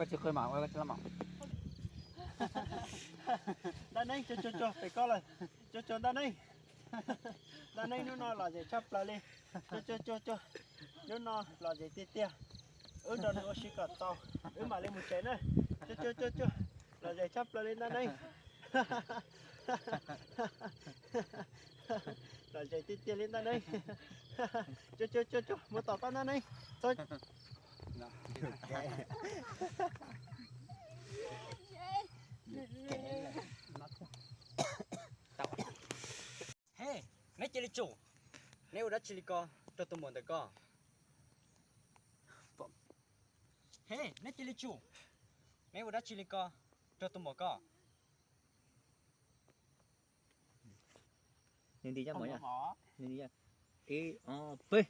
Koj tsis qw mas ua koj tsis laj mam. Ntaj neeb, cuag cuag cuag pem koj lawm. Cuag cuag ntaj neeb. Ntaj neeb hnub no lom zem tshaj plaws li. Cuag cuag cuag cuag. Hnub no lom zem tiag tiag. Wb nrog nws ua si kom txaus, wb mam li mus tsev na. Cuag cuag cuag cuag. Lom zem tshaj plaws li ntaj neeb. Lom zem tiag tiag li ntaj neeb. Cuag cuag cuag cuag, mus tom koj ntaj neeb. He, neb cia li tsum. Neb ua dab tsi li ko rau tus muam ntawm ko? He, neb cia li tsum. Neb ua dab tsi li ko rau tus muam ko? Nws nti coj mus, nws nti coj. Ib, ob, peb.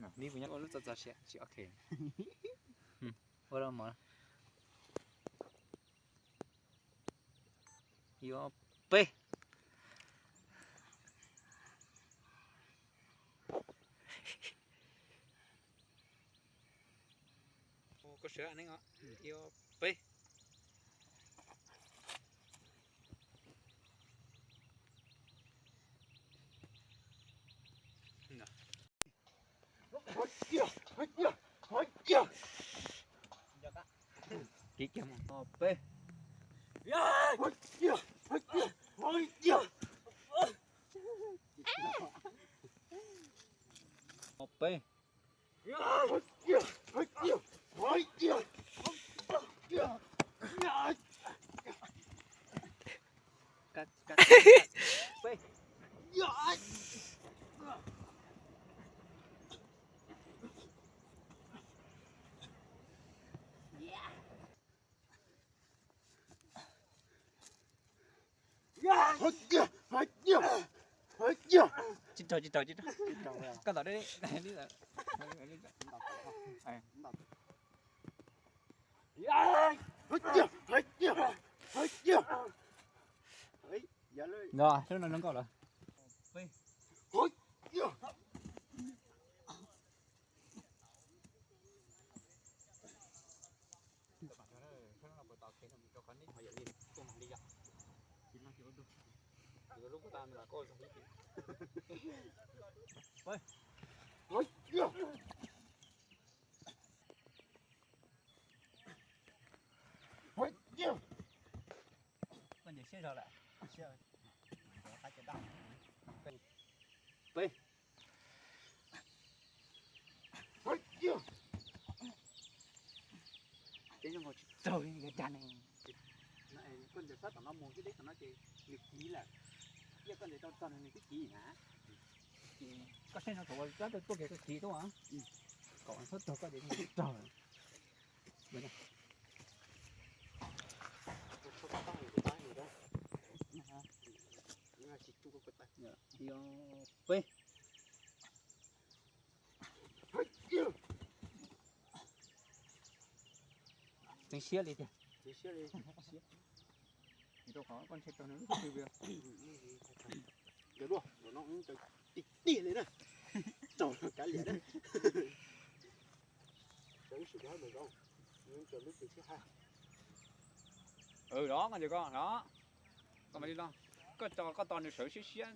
Neb puas nyob ua lub txoj txoj siab tsis ok. Ua rau mov. Ib, ob, peb. Koj sawv neeb os. Ib, ob, peb. Kiv kiag mus, ob, peb. Ob, peb. Peb. Tsis raug, tsis raug, tsis raug. Koj tom deb. No, lub no zoo nkauj lawm. Koj nce siab zog lawm. Peb. Teb zoo nkaus tsis raug li yuav dag ne. Koj ncaws sab tom no mus, ib deb tom no ces nws kiv lawm. Cia koj ncaws tau txog nws twb kiv na. Koj saib no kom ua sab tuaj kiag koj kiv tuaj. Kom txhob raug koj ces raug. Peb. Tseem siab li tiag. Rau qhov koj ntshe raug nws lub twg. Tiag li na. Raug kav liam na. Lub twg sib hais. Los koj ntsia koj los. Koj mam li los. Koj tso koj tos nws sawv siab siab,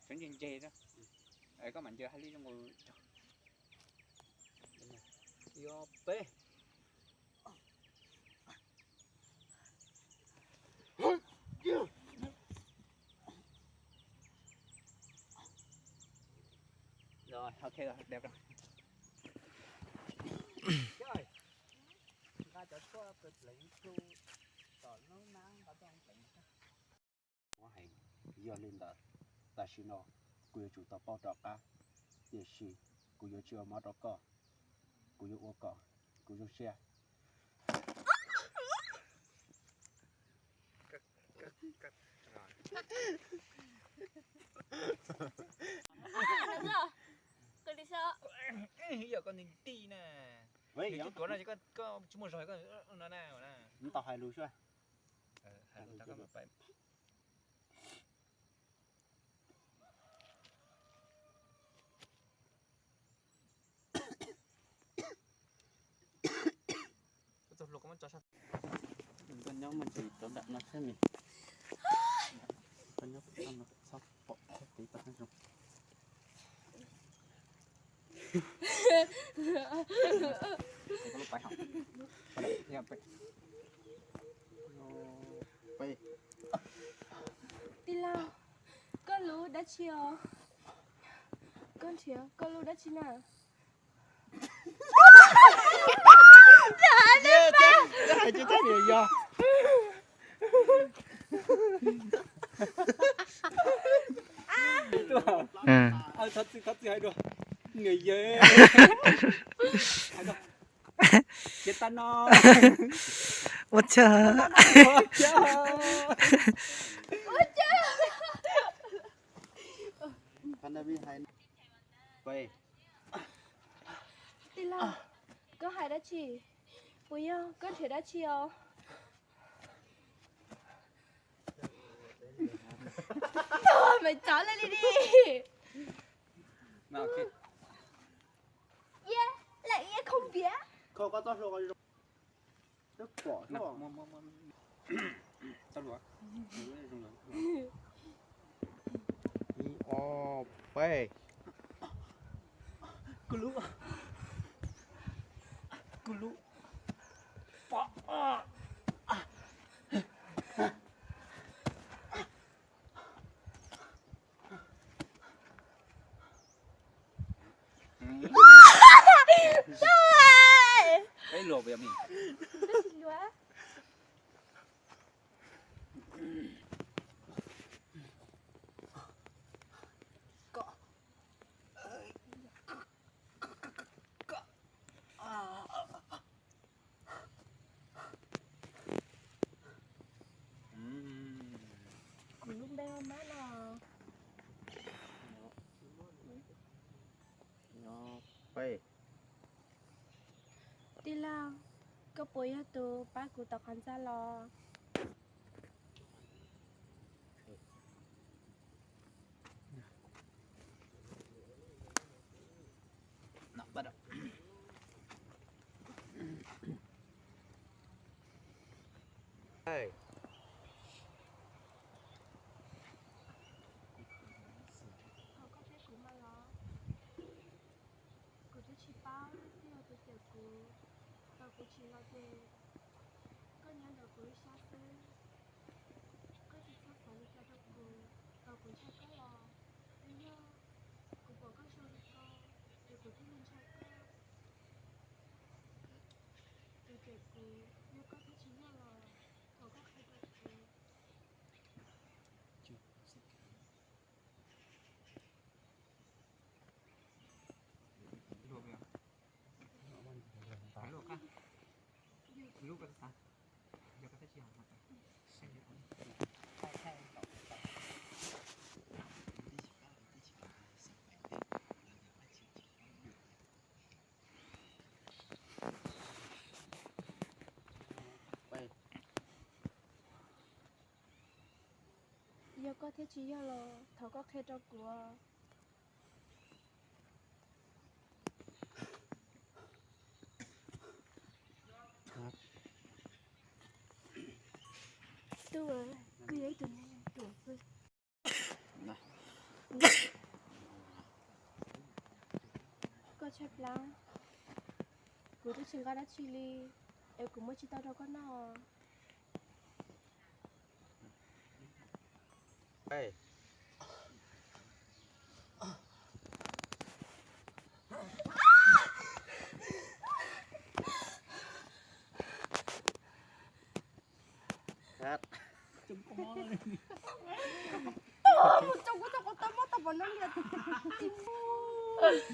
sawv nceg nceg. Koj mam ntsia hais li zoo nkaus. Ib, ob, peb. Nqa cov tshuaj pleev tsu tom lub nab nqa tuaj pleev. Muab heev. Yog li ntawd, tam sim no kuv yuav tsum tau pauj rov qab, tiam sis kuv yuav tsis ua mob rau koj, kuv yuav ua kom kuv zoo siab. Yog koj nti nti na, nws tsis tuav no, koj tsis muaj zog, koj no na. Tau hais lus xwb. Hais lus tau koj mam pais. Koj nyob muaj ntsis rau nram no thiab mis. Koj nyob no txhob pom txhob tiv tau zoo. Tij laug, koj lub dab tsi os? Koj nrhiav koj lub dab tsi na? Hais tsis tau nws yog. Thov txim, thov txim hais dua. Nws yog hais dua. Ces tag no. Ua cas? Ua cas? Tij laug, koj hais dab tsi? Puas yog koj nrhiav dab tsi os? Tuag mas txov li li di. Ye, lawm ye không biết. Ib ob peb. Kuv lub, kuv lub. Peb luag puas yog mis? Kuv lub npe ua mab no. Peb. Tij laug, koj puas yog tus pab kuv tom qhov ntxa los? Thaum koj saib kuv mas los, kuv twb tsis paub koj yog tus cawm kuv. Thaum kuv tsim los ces koj nyob ntawm kuv ib sab xwb. Koj tsis txhob xav li cas rau kuv. Thaum kuv ntshai koj los, twb yog kuv pom koj zoo li ko, ces kuv thiaj li ntshai koj. Tus cawm kuv, yog koj thiab tsis yog los, thov koj qhia rau kuv. Yog koj thiab tsis yog los thov koj qhia rau kuv. Tub, kuv yog ib tug neeg ruam xwb. Koj tshaib plab, kuv twb tsis nqa dab tsi li, es kuv muab tsis tau rau koj noj.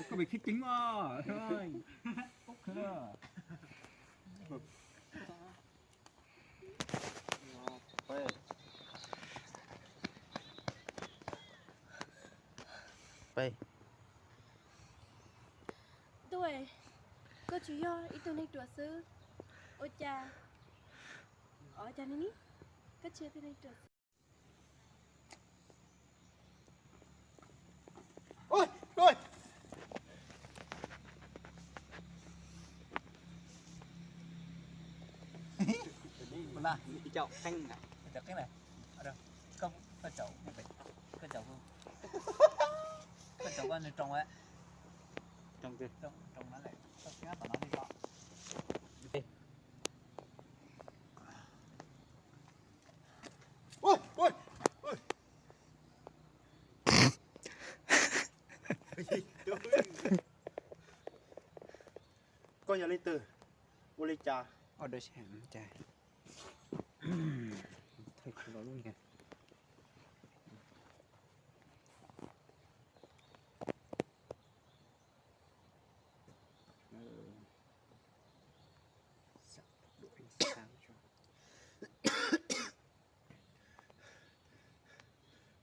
Koj bị khép kín mà. Peb. Tub, koj tsuas yog ib tug neeg ruam xwb. Ua cas, ua cas ni, koj tsis yog ib tug neeg ruam xwb. Caum qeeb na. Caum qeeb na. Koj, koj caum, koj caum, koj caum koj nws roo, roo, roo na, koj xyab tom no li ko. Koj yog leej twg? Ua li cas?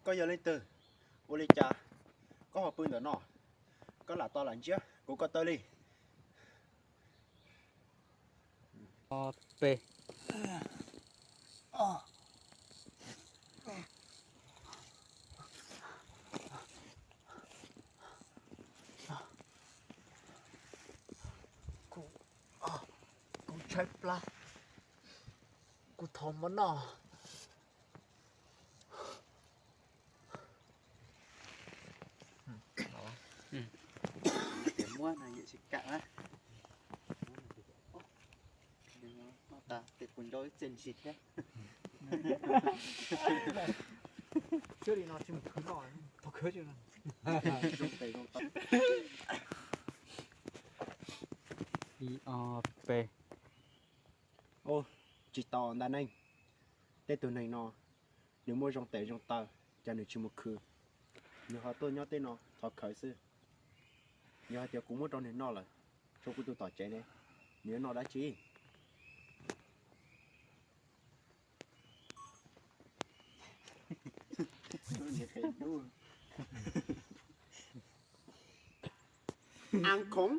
Koj yog leej twg? Ua li cas koj ho pw ntawm no? Koj lam tos lam ntsiab kuv ko taw li. Ob peb. Kuv tshaib plab, kuv thov mov noj. Muab no yawm tsis kam na. Noj tas ces kuv nco ib txij ntsis thiab. Thiab li no tsis mus khwv noj, thov khwv. Ib ob peb. Tsis tau ntag neej. Tej tus neeg no nws muaj zoo tes zoo taw, cas nws tsis mus khwv? Nws ho tuaj nyob tej no thov khawv xwb. Yog hais tias kuv muab rau nws noj lawm, tshuav kuv tus tom tsev ne, nws yuav noj dab tsi? Ăn khủng.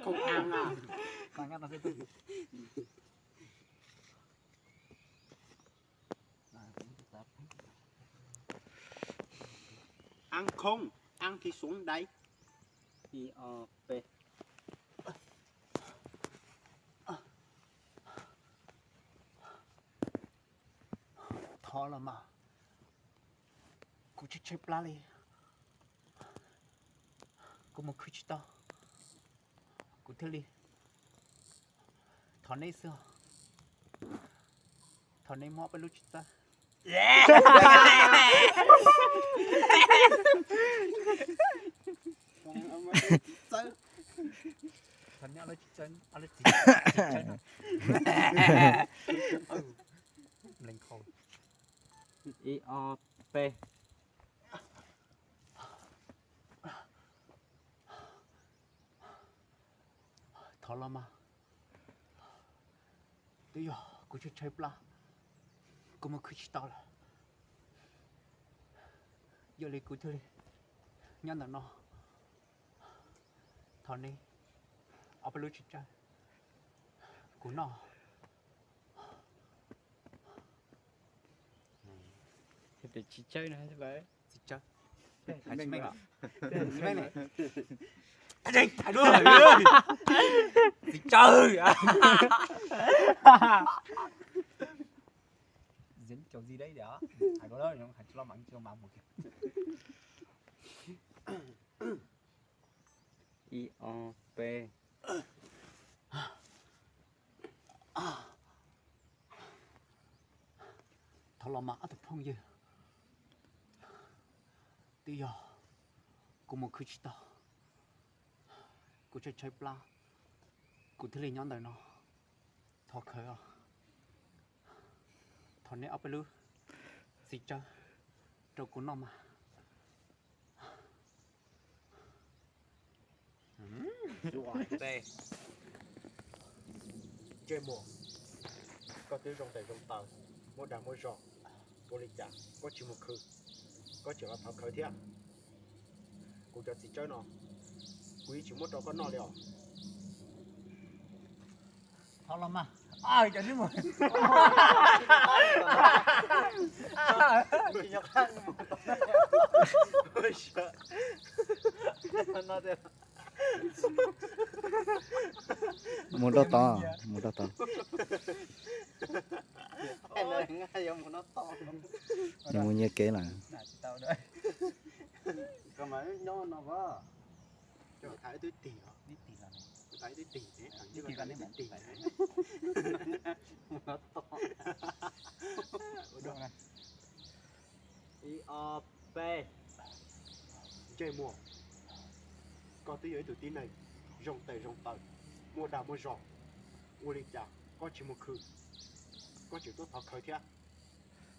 Không ăn à. Ăn không, ăn thì xuống đây. Ib ob peb. Thov los mas, kuv tshaib tshaib plab li, kuv mus khwv tsis tau, kuv thiaj li thov neb xwb os. Thov neb muab peb lub txiv txawb. Thov neb ob lub txiv txawb, ob lub txiv txawb no. Ib ob peb. Thov los mas, twb yog kuv tshaib tshaib plab, kuv mus khwv tsis tau lawm, yog li kuv thiaj li nyob ntawm no. Thov neb ob peb lub txiv txawb kuv noj. Txiv txawb no, txiv txawb, txiv txawb, txiv txawb. Dính kiểu gì đấy nhỉ? Hais có đó, hais cho nó mắng cho nó mắng một kiểu. Ib ob peb. Thov los mas ob tug phooj ywg, twb yog kuv mus khwv tsis tau, kuv tshaib tshaib plab, kuv thiaj li nyob ntawm no. Thov khawv os, thov neb ob peb lub txiv tsawb rau kuv noj mas. Ntsej muag, koj twb zoo tes zoo taw, muaj dag muaj zog, ua li cas koj tsis mus khwv, koj tseem los thov khawv thiab? Kuv cov txiv tsawb no, kuv yeej tsis muab rau koj noj li os. Thov los mas. Cov tib mus. Mus rau tod, mus rau tod. Nws mus nyiag kev lawm. Ib ob peb. Ntsej muag, koj twb yog ib tug tib neeg zoo tes zoo taw, muaj dag muaj zog, ua li cas koj tsis mus khwv, koj tseem tuaj thov khawv thiab?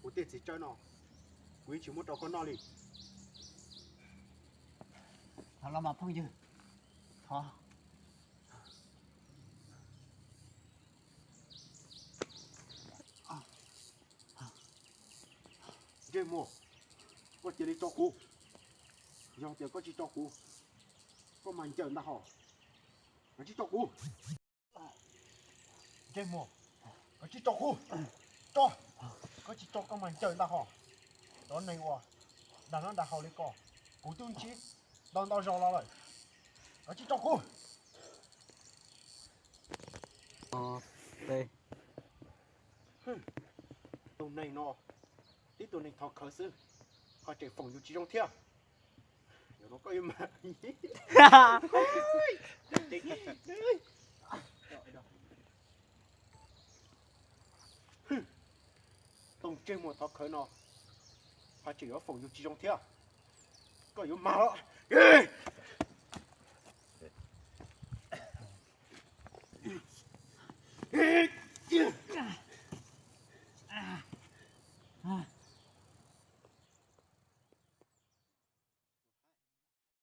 Kuv tej txiv tsawb no, kuv yeej tsis muab rau koj noj li. Thov los mas phooj ywg, thov. Ntsej muag, koj cia li tso kuv. Yog tias koj tsis tso kuv, koj mas ncaws ntag hos. Koj tsis tso kuv. Ntsej muag, koj tsis tso kuv. Tso, koj tsis tso koj mas ncaws ntag hos. Cov neeg uas dag noj dag haus li koj, kuv twb ntsib ntau ntau zaus los lawm. Koj tsis tso kuv. Tus neeg no, tib tug neeg thov khawv xwb, ho tseem foom yus tsis zoo thiab. Yog no koj yuav mag. Tus ntsej muag thov khawv no, ho tseem yuav foom yus tsis zoo thiab. Koj yuav mag los.